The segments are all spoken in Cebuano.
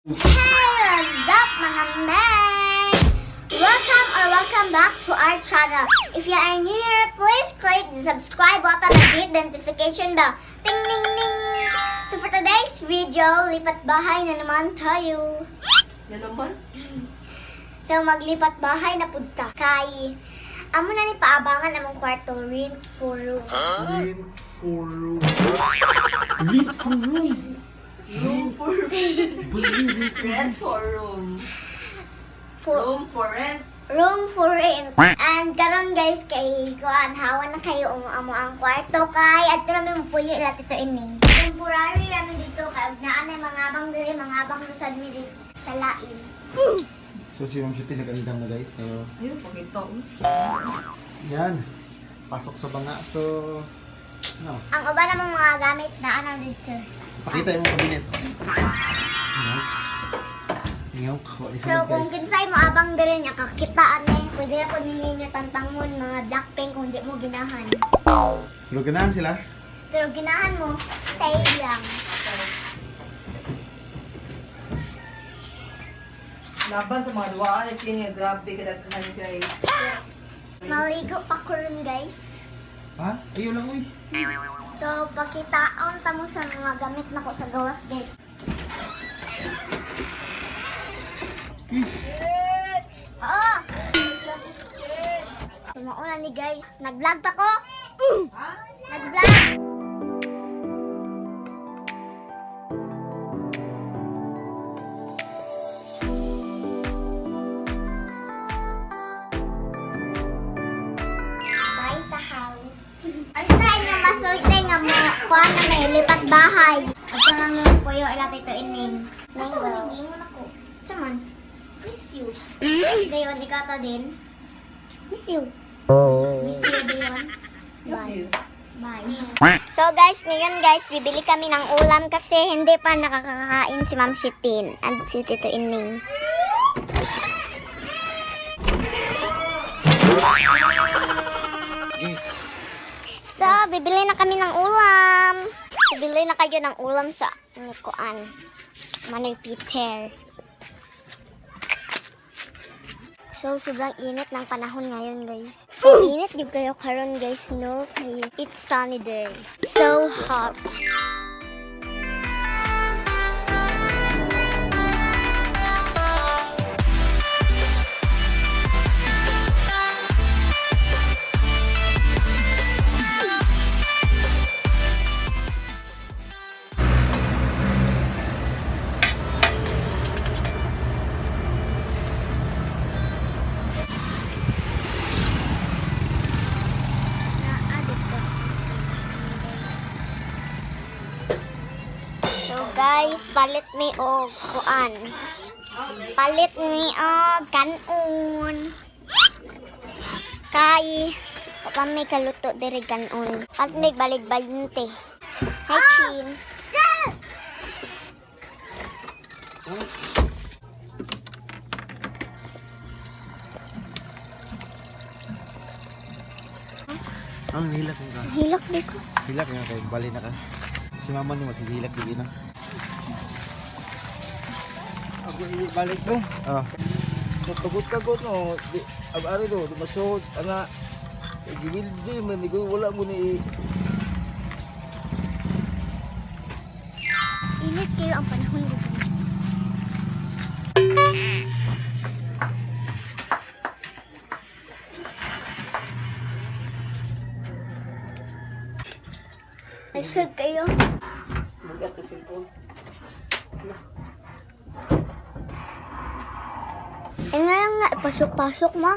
Hey, what's up, mga men? Welcome or welcome back to our channel. If you are new here, please click the subscribe button and hit the notification bell. Ting ding ding! So for today's video, lipat bahay na naman tayo. Na naman? So maglipat bahay na pud ta. Kay amo na ni paabangan among kwarto, rent for room. Rent for room. Rent for room. Room for rent for room. For Room for rent. Room for rent. And karon, guys, kay kuan, hawa na kayo amo ang kwarto kay adto na mi mupuyo ila Tito Ining. Temporary kami dito kay ug naa na mga bang diri, mga bang sad mi dito sa lain. So si Ma'am Shuti nag-andam na, guys. So Ayun, pakita. yan. Pasok sa banga. So ano? Ang uban namang mga gamit naa na dito. Pakita yung cabinet. Ngaw. Ngaw. Kawa ni So sa kung guys. kinsay mo abang diri nya kakita ani, pwede na pud ninyo tantangon mga Blackpink kung di mo ginahan. Pero ganahan sila. Pero ginahan mo, stay lang. Laban sa mga duwaan na chini, grabe kadaghan, guys. Yes. Maligo pa ko ron, guys. Ha? Ayaw lang, uy. So, pakitaon ta mo sa mga gamit na ko sa gawas, guys. Oo! Tumauna ni, guys. Nag-vlog pa ko? Nag-vlog! Bye, tahaw. Ang sa inyo masulti nga mo, kuha na may lipat bahay. At na mo puyo ila Tito Ining. Ako ning gingon ako. Saman? Miss you. Dayon, ikaw to din. Miss you. Miss you, Dayon. Bye. Bye. So guys, ngayon guys, bibili kami ng ulam kasi hindi pa nakakakain si Ma'am Shitin and si Tito Ining. So, bibili na kami ng ulam. Bibili na kayo ng ulam sa Nikuan. Manay Peter. So, sobrang init ng panahon ngayon, guys. So, init yung kayo karon, guys, no? Kay it's sunny day. So hot. Naa dito. So guys, palit mi og kuan. Palit mi og kanon. Kay wa pa mi kaluto diri kanon. Palit mi balig balinte. Hi, Chin. Ang hilak ka. Hilak di ko. Hilak nga kay bali na ka. Si mama ni mas hilak di na. Ako ibalik do. Ah. Kagot-kagot no. Di ab ari do, di masuod ana. Giwildi man ni ko, wala mo ni. Init kayo ang panahon dito. Nasug kayo. Magat na cellphone. Eh nga lang nga, pasok-pasok ma.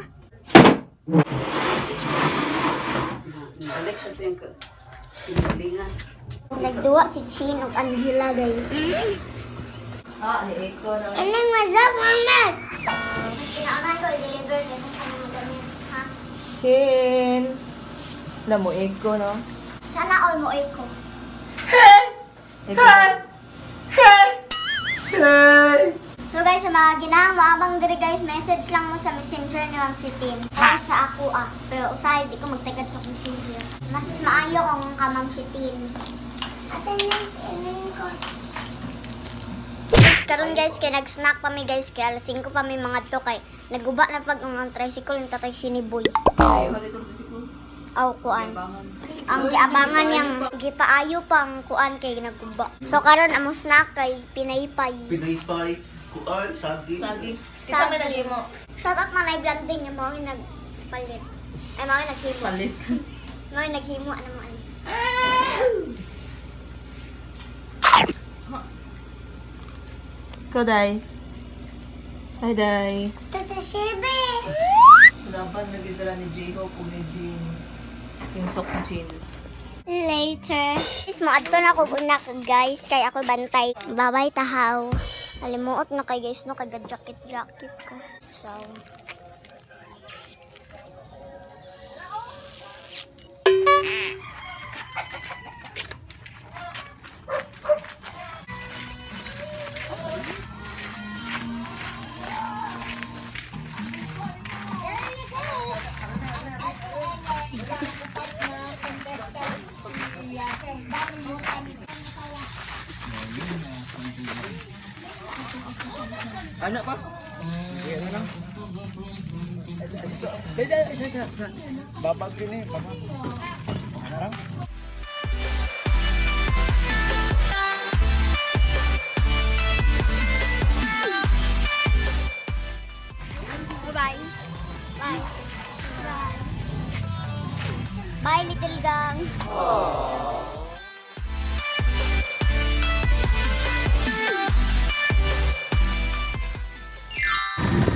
Balik siya sa iyong kinalingan. Nagduwa si Chin ug Angela, guys. Ah, ni Eko na. And then what's up, mama? Mas kinakaman ko i-deliver kay kung ano mo gamit, ha? Chin! Na mo Eko, no? Sana all mo ko. Eko. Hey! So guys, sa mga ginahang moabang diri, guys, message lang mo sa Messenger ni Ma'am Shitin. O sa ako ah. Pero usahay di ko magtagad sa Messenger. Mas maayo kung ka Ma'am Shitin. Ate yung ko. Karon guys, kay nag-snack pa mi guys, kay alas 5 pa mi mga to kay naguba na pag ang tricycle ng tatay siniboy. Ay, wala itong tricycle. Aw kuan. Bangan. Ang giabangan niyang gipaayo pa ang kuan kay naguba. So karon among snack kay pinaypay. Pinaypay, kuan, saging. Saging. Isa may naghimo. Shout out Manay Blanding nga mao yung nagpalit. Ay mao yung naghimo. Palit. Mao yung naghimo ano mo ani. Ikaw, Day. Hi, Day. Tata Shebe. Laban nagidala ni J-Hope o ni Jin. Yung Sok Jin. Later. Is mo adto na ko una guys kay ako bantay. Bye-bye tahaw. Alimuot na kay guys no kay jacket jacket ko. So Anak pa? Hindi ano lang. Isa, isa, isa, isa, isa, isa. Babag din eh, babag. Ano lang? Bye-bye. Bye. Bye. Bye, little gang.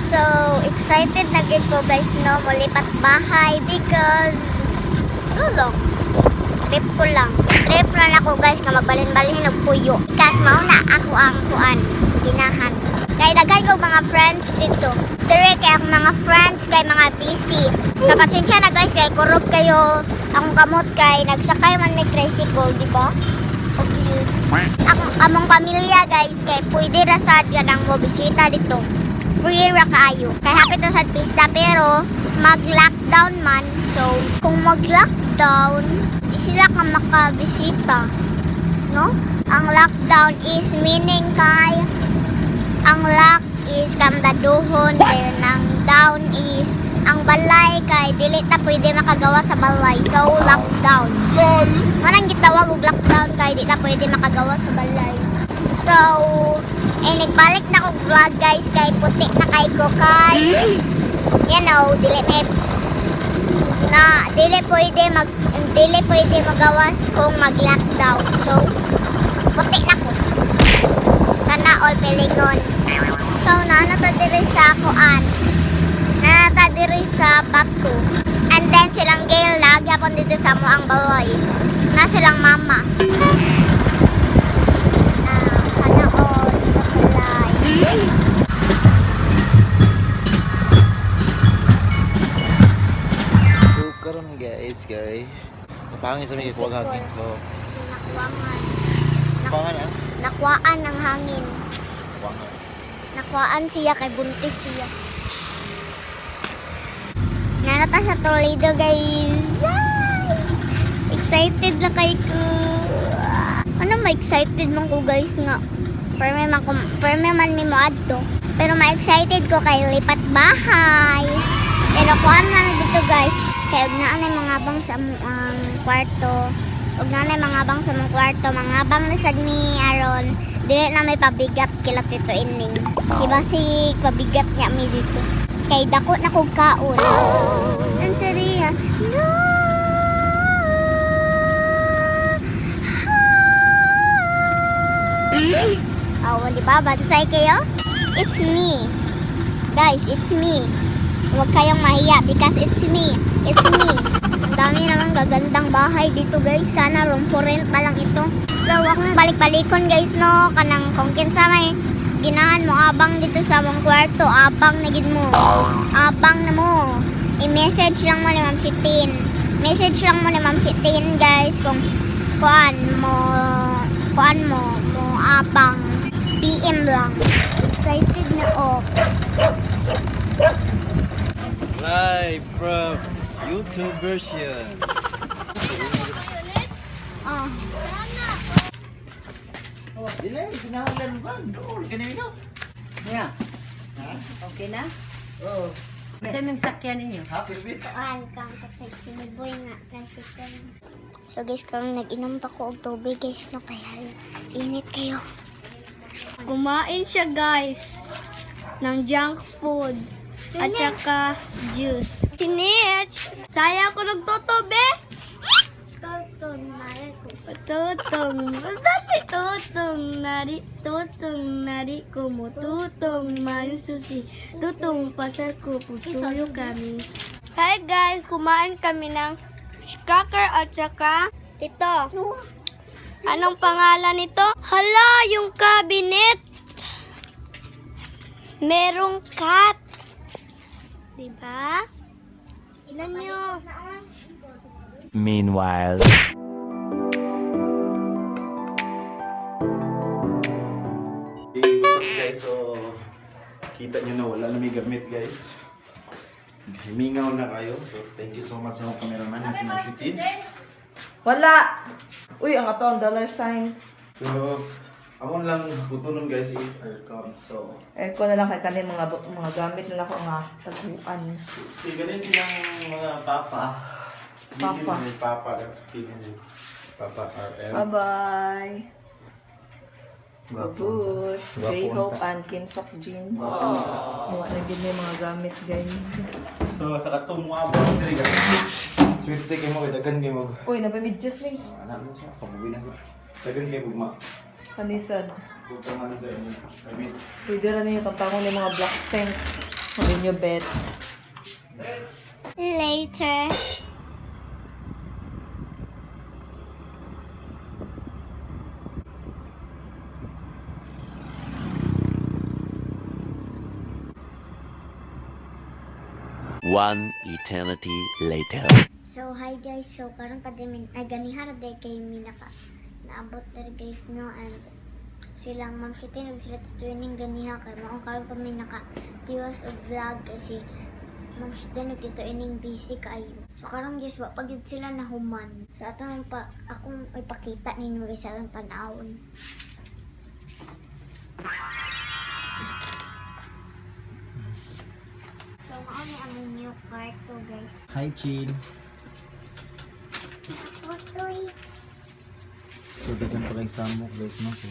So, excited na gid ko guys no, molipat bahay because lulong. Trip ko lang. Trip lang ako guys nga magbalhin-balhin og puyo. Kas mao na ako ang kuan, ginahan. Kay daghan ko mga friends dito. Dire kay akong mga friends kay mga busy. Kapasensya na guys kay kurog kayo akong kamot kay nagsakay man may tricycle, di ba? Obvious. Akong among pamilya guys kay pwede ra sad kanang mo bisita dito. Free ra kaayo. Kay hapit na sad pista pero mag-lockdown man. So kung mag-lockdown, di sila ka makabisita. No? Ang lockdown is meaning kay ang lock is kamdaduhon kayo ng down is ang balay kay dili ta pwede makagawa sa balay. So lockdown. LOL! Manang gitawag og lockdown kay di ta pwede makagawa sa balay. So, eh, nagbalik na kog vlog guys kay puti na kay ko kay dili may na dili pwede mag dili pwede magawas kung mag-lockdown. So, puti na ko. Sana all pilingon. So, naana ta diri sa kuan. Naana ta diri sa Bato. And then silang Gail lagi ako dito sa mo ang balay. Na silang mama. Na, sana all dito balay. So karon guys, kay napangin sa may kuwag hangin so Nakuangan. napangan ah. Nakuaan ng hangin. Nakuangan. Nakuaan siya kay buntis siya. Narata sa Toledo, guys. Ay! Excited na kay ko. Ano ma-excited man ko guys nga. Perme man ko, perme man mi mo adto. Pero ma-excited ko kay lipat bahay. Pero kuan man dito guys. Kay ug naa nay mga bang sa among ang kwarto. Ug naa nay mga bang sa among kwarto, mga bang na sad mi aron dili na may pabigat kila Tito Ining. Iba si pabigat niya mi dito. Kay dako na kog kaon. Ang sariya. No! Oh, di ba? Bansay kayo? It's me. Guys, it's me. Huwag kayong mahiya because it's me. It's me. Ang dami namang gagandang bahay dito guys. Sana room for rent pa lang ito. So, akong balik-balikon guys no. Kanang kung kinsa may ginahan mo abang dito sa among kwarto. Abang na gid mo. Abang na mo. I-message lang mo ni Ma'am Sitin. Message lang mo ni Ma'am Sitin guys kung kuan mo kuan mo mo abang PM lang. Excited na ok. Live from YouTube version. Oh. Dili. Ay, kinahanglan ba? Dool, ganyan no? Yeah. Ha? Okay na? Oo. Sa aming sakyan ninyo. Happy with. Kuan kang sa boy nga tricycle. So guys, karon nag-inom pa ko og tubig guys no kay init kayo. Kumain siya guys ng junk food at saka juice. Sinich! Saya ko nagtutubi! Tutong nari ko. Tutong, dali, tutong, nari, tutong, nari ko mo, tutong, mayususi, tutong, pasar ko, putuyo kami. Hi guys, kumain kami ng cracker at saka ito. Anong pangalan nito? Hala, yung cabinet. Merong cat. Diba? Ilan nyo? Meanwhile. Hey, what's up guys? So, kita nyo na wala na may gamit guys. Himingaw na kayo. So, thank you so much sa mga cameraman na si Ma'am Shutin. Wala! Uy, ang ato ang dollar sign. So, amon lang buto nun guys is aircon. So, Aircon na lang kay kani mga mga gamit na lang ako nga taguan. si ganun silang mga papa. Papa. Dito yung papa. Tingnan niyo. Papa RM. Bye-bye. Gwapo. Babush, Gwapo J-Hope, ang and Kim Sok Jin. Wala na gid may mga gamit, guys. So, sa katong mga abang diri guys. Swerte kayo mo, daghan kayo mo. Uy, napamidyas ni. Anak mo siya, pabuwi na ko. Daghan kayo bugma. Panisad. Bugtangan sa inyo. Gamit. Pwede rin ninyo tampangon yung mga black tank. Sabi nyo, bet. Later. One eternity later. So hi guys, so karon pa din ay ganiha ra day kay mi naka naabot diri guys no, and silang Ma'am Shitin ug sila tuning ganiha kay maong karon pa mi naka tiwas og vlog kasi Ma'am Shitin ug Tito Ining busy kaayo. So karon guys, wa pa gyud sila nahuman. So atong pa akong ipakita ninyo guys sa atong tan-awon. So mao ni ang new kwarto guys. Hi, Chin. Ako So, daghan pa kayong samok guys, no? So,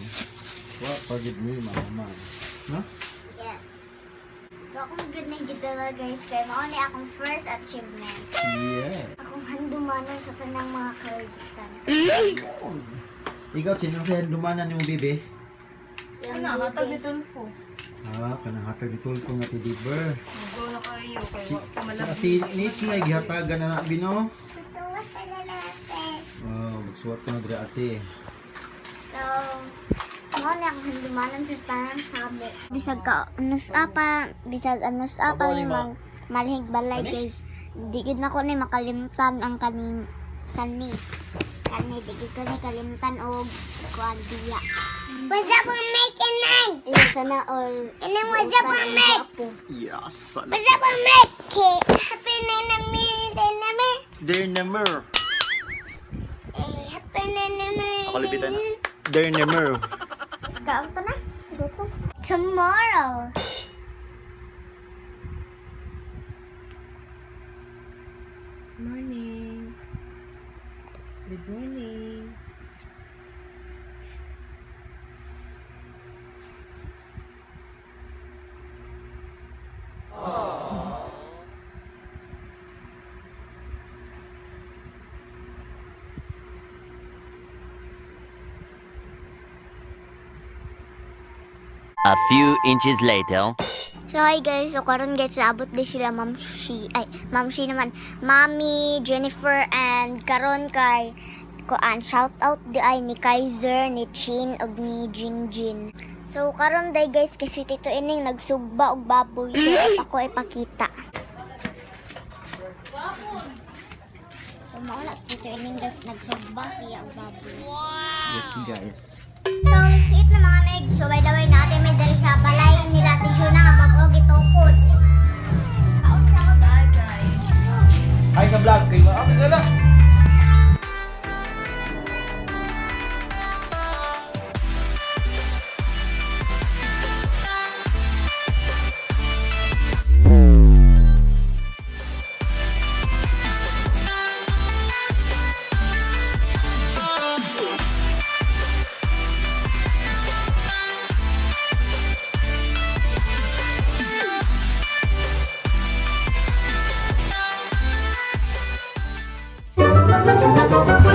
wa pagid mo yung mama. No? Yes. So, akong good na gidala guys kay mao ni akong first achievement. Yeah. Akong handumanan sa tanang mga kalibutan. Ikaw, Chin, ang sayan dumanan ni mo, bibi. Ano, hatag ni Tulfo. Ah, kanang hatag ni Tulfo nga ti Diber. Mugo na kayo. Si, sa ati Nich may gihatagan na na bino. Susuwa sa lalaki. Oh, magsuwat ko na diri ate. So, mao ni akong handumanan sa tanang sabo. Bisag ka anus apa, bisag anus apa Abo, may lima. mag malhig balay Ani? guys. Di gid na ko ni makalimtan ang kaning kani. Kani di gid ko ni kalimtan og kuan diya. What's up, make and nine? Sana all. And then what's up, make? Yes. What's up, make? Happy na me, na me. Dear Nemer. Happy na me. Ako lipitan na. Dear Nemer. Kaon pa na. Gutom. Tomorrow. Morning. Good morning. A few inches later. So hi guys, so karon guys naabot din sila Ma'am Shi, ay Ma'am Shi naman, Mami Jennifer and karon kay kuan shout out di ay ni Kaiser, ni Chin ug ni Jin Jin. So karon day guys kasi Tito Ining nagsugba og baboy, so ako ipakita. So mauna si Tito Ining guys nagsugba siya og baboy. Yes, guys. So let's eat na mga meg. So by the way, natin may dali sa balay nila Ate Juna nga bago gitukod. Bye, guys. Hi ka vlog kay ba? Ah, na. Bye.